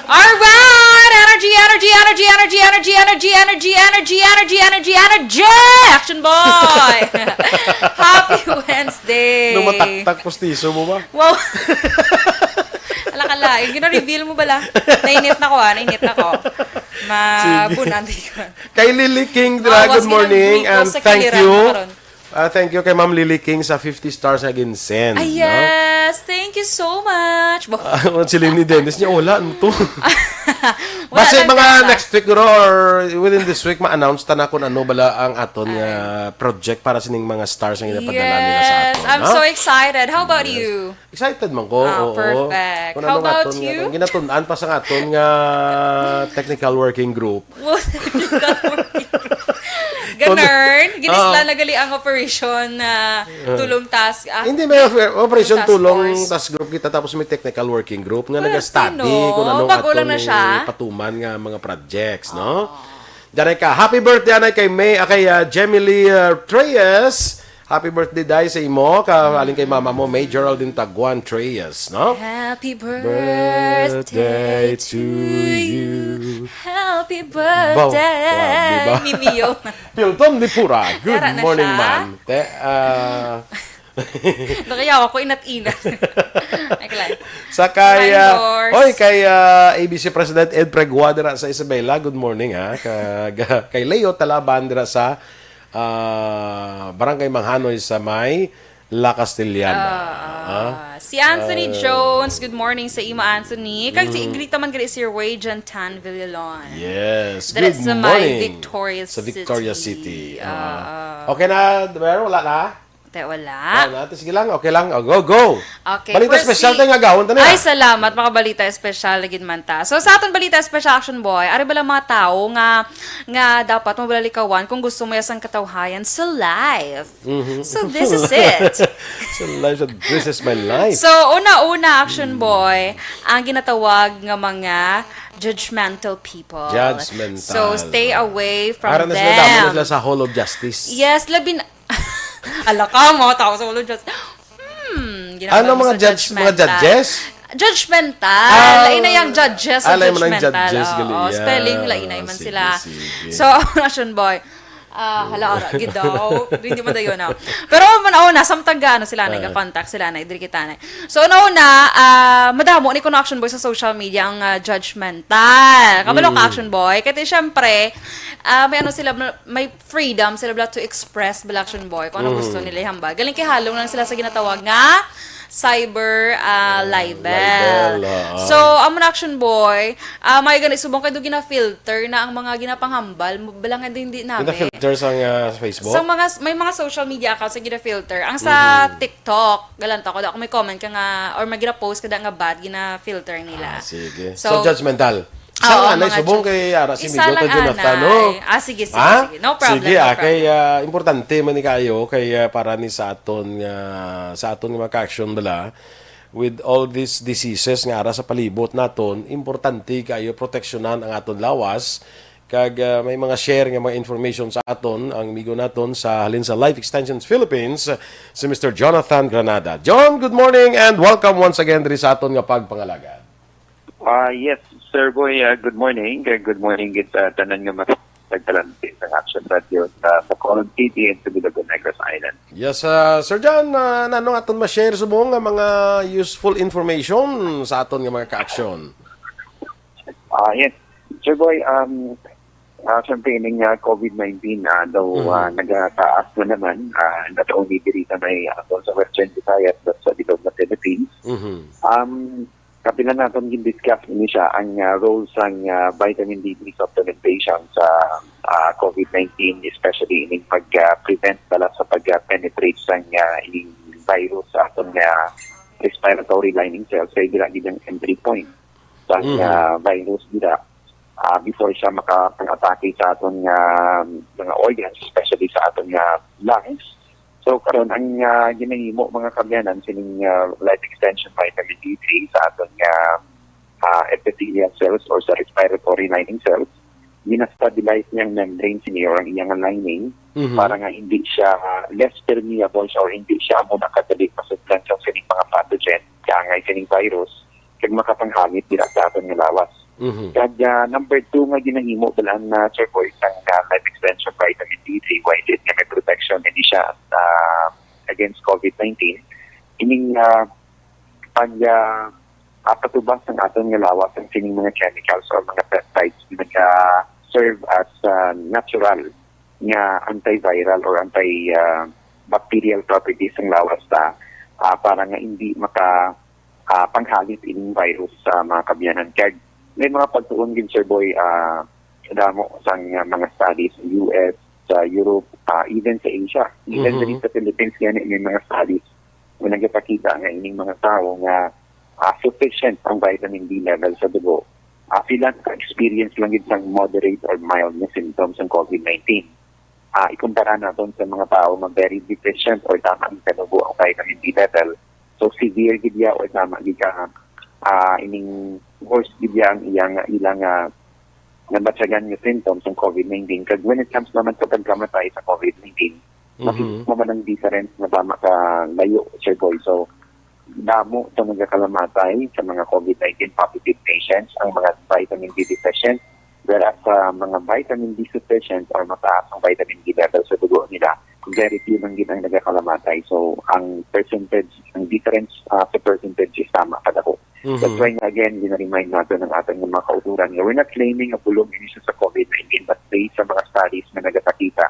Alright! Energy, energy, energy, energy, energy, energy, energy, energy, energy, energy, energy, energy! Action boy! Happy Wednesday! Nung mataktak postiso mo ba? Wow! Ala ka lain. Gina-reveal mo bala? Nainit na ko, ah. Nainit na ko. Sige. Mabunan, di ko. Kay Lily King, dira, ah, good morning, and thank you. Ah, thank you kay Ma'am Lily King sa fifty stars nga ginsend, no? Ay, yes. Thank you so much. Bo- Ah, si Lenny Dennis niya, wala, ano to? Wala. Basta lang mga ka. Next week, guro, or within this week, ma-announce ta na kung ano bala ang aton nga project para sining mga stars nga ginapadala nila sa aton, ha? Yes, I'm so excited. How about you? Excited man ko, oo. Ah, perfect. How about you? Ang ginatun-an pa sa aton nga technical working group. Ganun. Ginisla na gali ang operation na tulong task, ah, hindi, may oper-, operation task force. Tulong task group kita, tapos may technical working group nga nag-study kung ano ang aton ipatuman nga mga projects, no? Diyan ay ka. Happy birthday, anay, kay May, ah, kay, ah, Jemily, ah, Reyes. Happy birthday, day, sa imo. Ka, aling kay mama mo, May Geraldine Taguan Reyes, no? Happy birthday to you. Happy birthday. Wow, grabe ba? Mimio. Pilton Lipura, good morning, ma'am. Te, ah, Nakayaw ako, inat-inat. Ay, kalay. Sa kay, ah, oy, kay, ah, A B C President Ed Pregua dira sa Isabela. Good morning, ha. Ka-, kay Leo Talaban dira sa, ah, Barangay Manghanoy sa may, La Castellana. Ah, Ah? si Anthony Ah. Jones, good morning sa imo, Anthony. Kag si Mm. Igrita man gani si Ray Jan Tan Villalon. Yes. Diri Good sa may morning. Victoria Sa Victoria City. City. Ah. Ah. Okay na, Dwyer? Wala na? Te, Wala wala. na. Sige lang. Okay lang. Oh, go, go. Okay, Balita first special si- tayo nga gawon, tani Ay, na. Salamat. Makabalita special na gid man ta. So, sa aton balita special, Action Boy, ari bala mga tao nga nga dapat mo bala likawan kung gusto mo sang katawhayan sa life. Mhm. So, this is it. So, life, so this is my life. So, una-una, Action Boy, ang ginatawag nga mga judgmental people. Judgmental. So, stay away from Para na them. sila, damo na sila sa Hall of Justice. Yes, labi na. Ala ka, mga tao sa Hall of Justice. Hmm, Ano, mga sa judge, mga judgmental. judges? Judgmental. Ah, Lain na yung judges sa ah, lain man ang judgmental. judges, Oo, gali. Spelling, Ah, lain na man sige, sila. sige. So, Action Boy. Ah, hala, ara, gid daw. Hindi mo dayon na. Pero man, oh, nasa taga, ano sila na, Ah. contact sila na, diri kita na. So, una-una, ah, madamo ni kuno, Action Boy, sa social media ang ah, judgmental. Kabalo ka, Mm. Action Boy. Kasi, syempre, ah, may ano sila, may freedom sila bala to express bala, Action Boy, kung ano Mm. gusto nila ihambal. Galing kay halong lang sila sa ginatawag nga cyber ah, libel. Libel, oo. So, amo na, Action Boy, ah, may gani subong kay do gina-filter na ang mga ginapanghambal, bala nga hindi namin. Gina-filter sa, ah, sa Facebook? Sa mga, may mga social media accounts na gina-filter. Ang sa Mhm. TikTok, galanto ko, da, kung may comment ka nga, or may gina-post ka da nga bad, gina-filter nila. Ah, sige. So, So, judgmental. Oo, Isa nga anay, mga subong judge- kay ara si Isa Migo lang to Jonathan, anay. no? Ah, sige, sige, Ha? sige. No problem, Sige, no ah, kay problem. ah, importante man ni kayo kay ah, para ni sa aton nga sa aton nga mga ka-action bala, with all these diseases nga ara sa palibot naton, importante kayo proteksyonan ang aton lawas. Kag ah, may mga share nga mga information sa aton ang migo naton sa halin sa Life Extensions Philippines, si Mister Jonathan Granada. John, good morning and welcome once again diri sa aton nga pagpangalagad. Ah, yes, Sir Boy, ah, good morning. Kag good morning gid sa tanan nga mga nagtalanti sa Action Radio sa Bacolod City and sa Bulagon, Negros Island. Yes, ah, Sir John, ah, nanong aton ma-share subong nga mga useful information sa aton nga mga ka-action? Ah, yes, Sir Boy, um, ah, syempre, ining ah, COVID nineteen, ah, daw Mhm. ah, nagataas na naman, ah, not only diri sa may, ah, sa Western Visayas, but sa bilog na Philippines. Mhm. Um, kapila naton gin-discuss ini siya ang ah, role sang ah, vitamin D three supplementation sa ah, COVID nineteen, especially ining pag-prevent bala sa pag-penetrate sang ah, ining virus sa aton nga respiratory lining cells kay dira gid ang entry point sa Mhm. ah, virus dira ah, before siya makapang-atake sa aton nga mga organs, especially sa aton nga lungs. So karon ang ah, ginahimo, mga kabyanan, sining ah, life extension vitamin D three sa aton nga ah, epithelial cells or sa respiratory lining cells, gina-stabilize niya ang membrane sini or ang iyang lining Mhm. para nga hindi siya ah, less permeable siya or hindi siya amo na kadali masudlan sa sining mga pathogen, kaangay sining virus, kag makapanghalit dira sa aton nga lawas. Mhm. Kag ah, number two nga ginahimo bala na, Sir Boy, sang ah, life extension vitamin D three, why is it nga may protection ini siya ah, against COVID nineteen? Ining ah, pag ah, ah, patubas ang aton nga lawas ang sining mga chemicals or mga peptides nga naga-serve as ah, natural nga antiviral or anti ah, bacterial properties sang lawas ta, ah, para nga hindi maka ah, panghalit ining virus sa mga kabyanan. Kag may mga pagtuon gid, Sir Boy, ah, damo sang ah, mga studies sa U S, sa Europe, ah, even sa Asia, even Mhm. diri sa Philippines gani may mga studies nga nagapakita nga ining mga tawo nga ah, sufficient ang vitamin D level sa dugo, ah, sila naka-experience lang gid sang moderate or mild nga symptoms sang COVID nineteen. Ah, ikumpara naton sa mga tawo nga very deficient or tama ang kanubo ang vitamin D level. So severe gid ya or tama gid ka ah, ining worse gid ya ang iyang ilang ah, nabatyagan nga symptoms sang COVID nineteen. Kag when it comes naman sa pagkamatay sa COVID nineteen, Mhm. makikita mo man ang difference nga tama ka layo, Sir Boy. So damo sa nagakalamatay sa mga COVID nineteen positive patients ang mga vitamin D deficient, whereas sa mga vitamin D sufficient or mataas ang vitamin D level sa dugo nila, very few lang gid ang nagakalamatay. So ang percentage, ang difference ah, sa percentage is tama kadako. Mhm. That's why nga again, gina-remind natin ang ating mga kauturan nga we're not claiming nga bulong ini siya sa COVID nineteen, but based sa mga studies na nagapakita,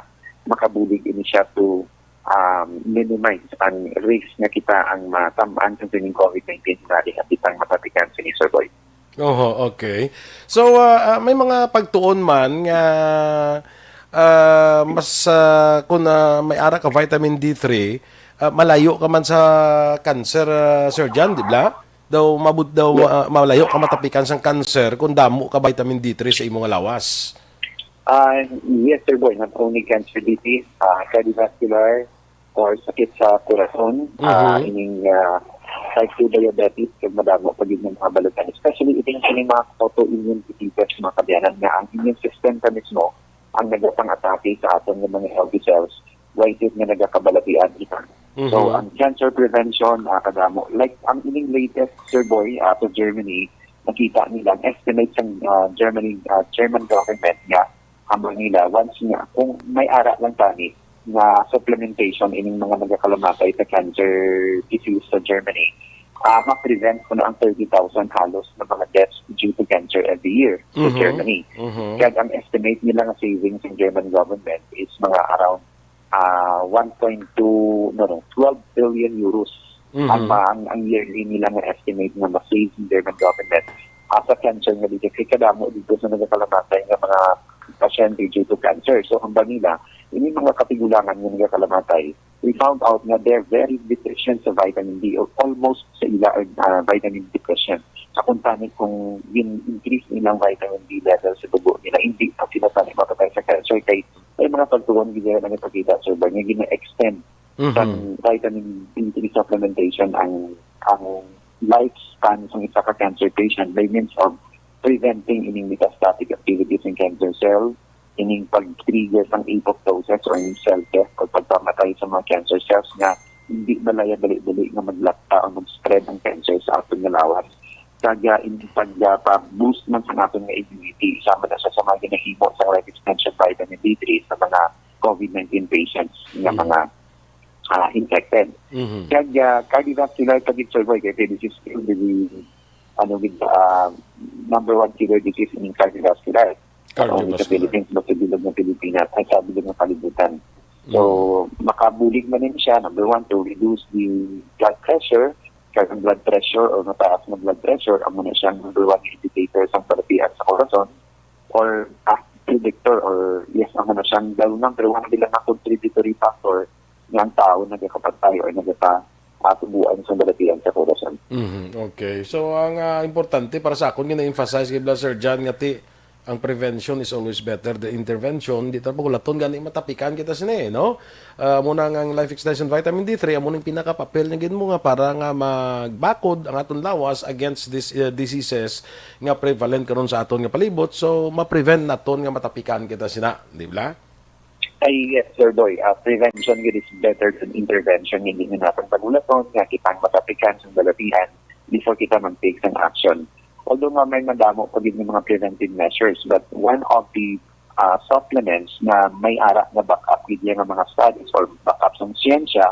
makabulig ini siya to um, minimize ang risk nga kita ang matam-an sa sining COVID nineteen hinali nga kitang matapikan sini, Sir Boy. Oho, okay. So, ah, ah, may mga pagtuon man nga, ah, mas, ah, kung, ah, may ara ka vitamin D three, ah, malayo ka man sa cancer, ah, Sir John, di ba? Daw mabud-, daw, Yeah. ah, malayo ka matapikan sang cancer kung damo ka vitamin D three sa imo nga lawas. Ah, yes, Sir Boy. Not only cancer disease, ah, cardiovascular, or sakit sa corazon, ah, Mhm. ining, ah, type two diabetes, kag madamo pa gid nga mga balutan. Especially, ito yung mga autoimmune diseases, mga kabyanan, nga ang immune system pa mismo ang nagapang-atake sa aton nga mga healthy cells, why is it nga nagakabalatian kita? So, Mhm. ang cancer prevention, ah, kadamo. Like, ang ining latest, Sir Boy, ah, sa Germany, nakita nila, ang estimate sa, ah, Germany, ah, German government nga, ang nila, once nga, kung may ara lang tani nga supplementation ining mga nagakalamatay sa cancer disease sa Germany, ah, ma-prevent kuno ang thirty thousand halos na mga deaths due to cancer every year sa Mhm. Germany. Mhm. Kaya ang estimate nila nga savings sa German government is mga around, ah, one point two, no, no, twelve billion euros Mhm. ang, ang, ang yearly nila nga estimate nga ma-save sa German government, ah, sa cancer nga disease. Kay kadamo dito sa nagakalamatay nga mga pasyente due to cancer. So, ang nila, ini mga katigulangan nga nagakalamatay, we found out nga they're very deficient sa vitamin D, or almost sa ila, ah, vitamin deficient. Sa kung tani kung gin-increase nilang vitamin D level sa dugo nila, hindi pa sila tani mapatay sa cancer. Kay may mga pagtuon gid nga nagpakita, Sir Bar, nga gina-extend Mhm. sa vitamin D three supplementation ang, ang lifespan sa isa ka cancer patient by means of preventing ining metastatic activities in cancer cell, ining pag-trigger sang apoptosis or yung cell death o pagpamatay sa mga cancer cells nga hindi malaya dali-dali nga maglapta o mag-spread ang cancer sa aton nga lawas. Kag, ah, in pag, ah, pa-boost man sa aton nga immunity, sama na sa, sa mga ginahimo sa life extension vitamin D three sa mga COVID nineteen patients nga Mm. mga, ah, infected. Mhm. Kag, ah, cardiovascular pa gid, Sir Boy, kay this is still the, ano, gid, ah, number one killer disease in cardiovascular. Not only sa Cardiovascular. Philippines, but sa bilog ng Pilipinas, ay, sa bilog ng kalibutan. So, Mm. makabulig man din siya, number one, to reduce the blood pressure, kay ang blood pressure or mataas nga blood pressure, amo na siyang number one indicator sang balatian sa corazon or, ah, predictor or, yes, amo na siyang daw number one bilang nga contributory factor nga ang tao nagakapatay or nagaka-, ah, tubuan sa balatian sa corazon. Mhm, okay. So, ang, ah, importante para sa akon nga na-emphasize kay Sir John nga ti, ang prevention is always better than intervention. Di ta pagulaton gani matapikan kita sini, no? Ah, amo na nga ang Life Extension Vitamin D three, amo ning pinakapapel niya gid mo nga para nga magbakod ang aton lawas against these, uh, diseases nga prevalent karon sa aton nga palibot. So, ma-prevent naton nga matapikan kita sina, di ba? Ay, yes, Sir Boy. Ah, prevention gid is better than intervention. Hindi na natin pagulaton nga kitang matapikan sa balatian before kita mag-take sang action. Although nga may madamo pa gid nga mga preventive measures, but one of the, ah, supplements na may ara nga backup gid nga mga studies or backup sang siyensya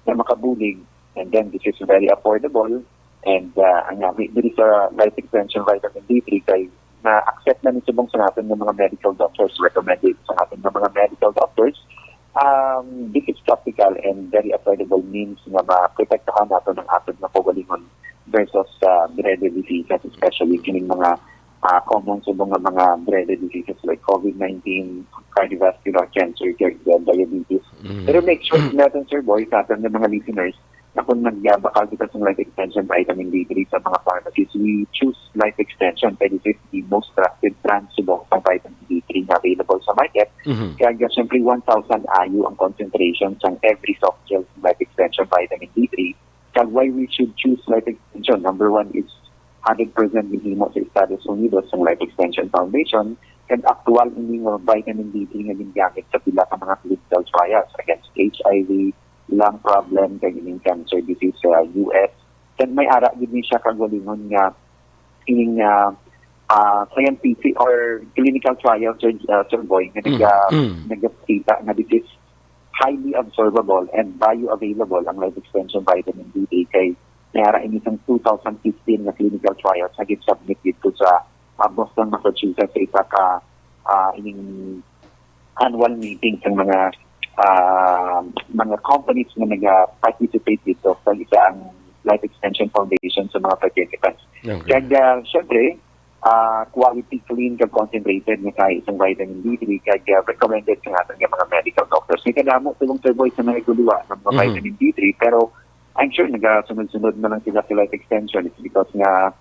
na makabulig, and then this is very affordable, and, ah, ang nami diri sa Life Extension Vitamin D three kay na-accept na ni subong sa natin ng mga medical doctors, recommended sa natin ng mga medical doctors. Um, this is practical and very affordable means nga maprotektahan nato ng aton nga kaugalingon versus sa dreaded diseases, especially kining mga, ah, common subong nga mga dreaded diseases like COVID nineteen, cardiovascular, cancer, kag diabetes. Mm. Pero make sure natin, Sir Boy, sa aton nga mga listeners, na kung nagbakal kita sa Life Extension Vitamin D three sa mga pharmacies, we choose Life Extension kay this is the most trusted brand subong sa vitamin D three na available sa market. Mhm. Kaya, siyempre, one thousand I U ang concentration sa every soft gel sa Life Extension Vitamin D three. Kag why we should choose Life Extension? Number one is hundred percent ginhimo sa Estados Unidos ang Life Extension Foundation, kag aktual ini nga vitamin D three nga ginagamit sa pila ka mga clinical trials against H I V, lung problem, kag ining cancer disease sa U S. Kag may ara gid ni siya kaugalingon nga ining, ah, ah, scientific or clinical trial, Sir, ah, Sir Boy, nga Mm, naga-, mm. nagapakita nga this is highly absorbable and bioavailable ang Life Extension Vitamin D three kay may ara ini sang two thousand fifteen nga clinical trials nga gin-submit dito sa, ah, Boston, Massachusetts, sa isa ka, ah, ining annual meeting sa mga, ah, mga companies nga naga-participate dito, sa isa ang Life Extension Foundation sa mga participants. Okay. Kag, ah, syempre, ah, quality, clean, kag concentrated nga kahi sang vitamin D three, kag, ah, recommended sa aton nga mga medical doctors. May kadamo, Sir Boy, sa mga guluwa ng mga Mhm. vitamin D three, pero I'm sure nagasunod-sunod na lang sila sa Life Extension. It's because nga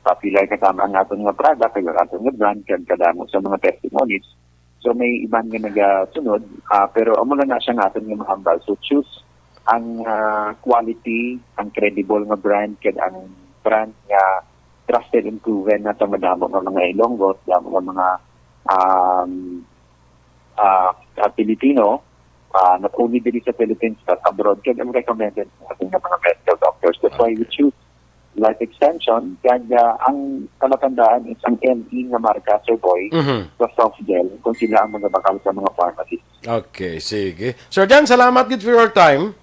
popular, kasama ang aton nga product, kag ang aton nga brand, kag kadamo sa mga testimonies. So, may iban nga nagasunod, ah, pero amo lang na siya nga aton nga mahambal. So, choose ang, ah, quality, ang credible nga brand, kag ang brand nga trusted and proven na sa madamo nga mga Ilonggo, madamo nga mga, um, ah, ah, Pilipino, ah, not only diri sa Philippines but abroad, kag ang recommended sa aton nga mga medical doctors. That's why we choose Life Extension, kag, ah, ang palatandaan is ang M E nga marka, Sir Boy, Mhm. sa soft gel, kung sila ang magabakal sa mga pharmacies. Okay, sige. Sir Jan, salamat gid for your time.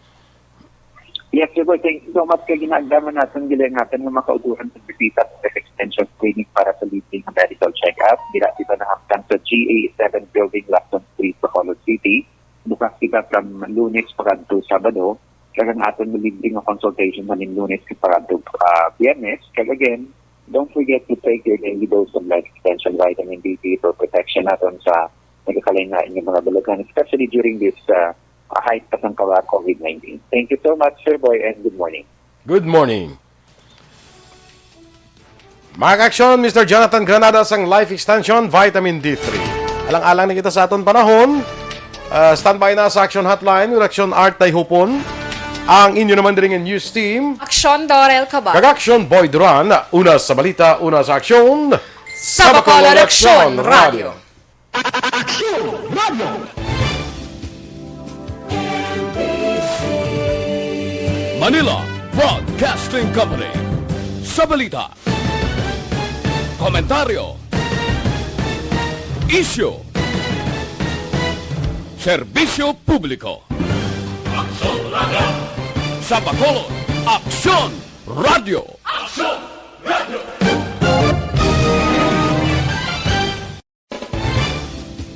Yes, Sir Boy, thank you so much kay ginaagdaman natin, gilingatan nga makauturan sa bisita sa Life Extension Clinic para sa libre nga medical check-up. Dira kita nahamtang sa G A seven Building, Lacson Street, Bacolod City. Bukas kita from Lunes pakadto Sabado. Kag ang aton libre nga consultation man Lunes kag pakadto, ah, Biyernes. Kag again, don't forget to take your daily dose of Life Extension Vitamin D three for protection naton sa nagakalain-lain nga mga balugan, especially during this, ah, ah, height pa sang kawa COVID nineteen. Thank you so much, Sir Boy, and good morning. Good morning. Mga kaaksyon, Mister Jonathan Granada sang Life Extension Vitamin D three. Alang-alang na kita sa aton panahon. Ah, standby na sa Action Hotline with Action Art Tayhupon. Ang inyo naman diri nga news team. Aksyon Dorel Cabal. Kag Aksyon Boy Duran. Una sa balita, una sa aksyon. Sa Bacolod Aksyon Radio. Aksyon Radio. Manila Broadcasting Company. Sa balita, komentaryo, isyu, serbisyo publiko. Aksyon Radio. Sa Bacolod, Aksyon Radio. Aksyon Radio.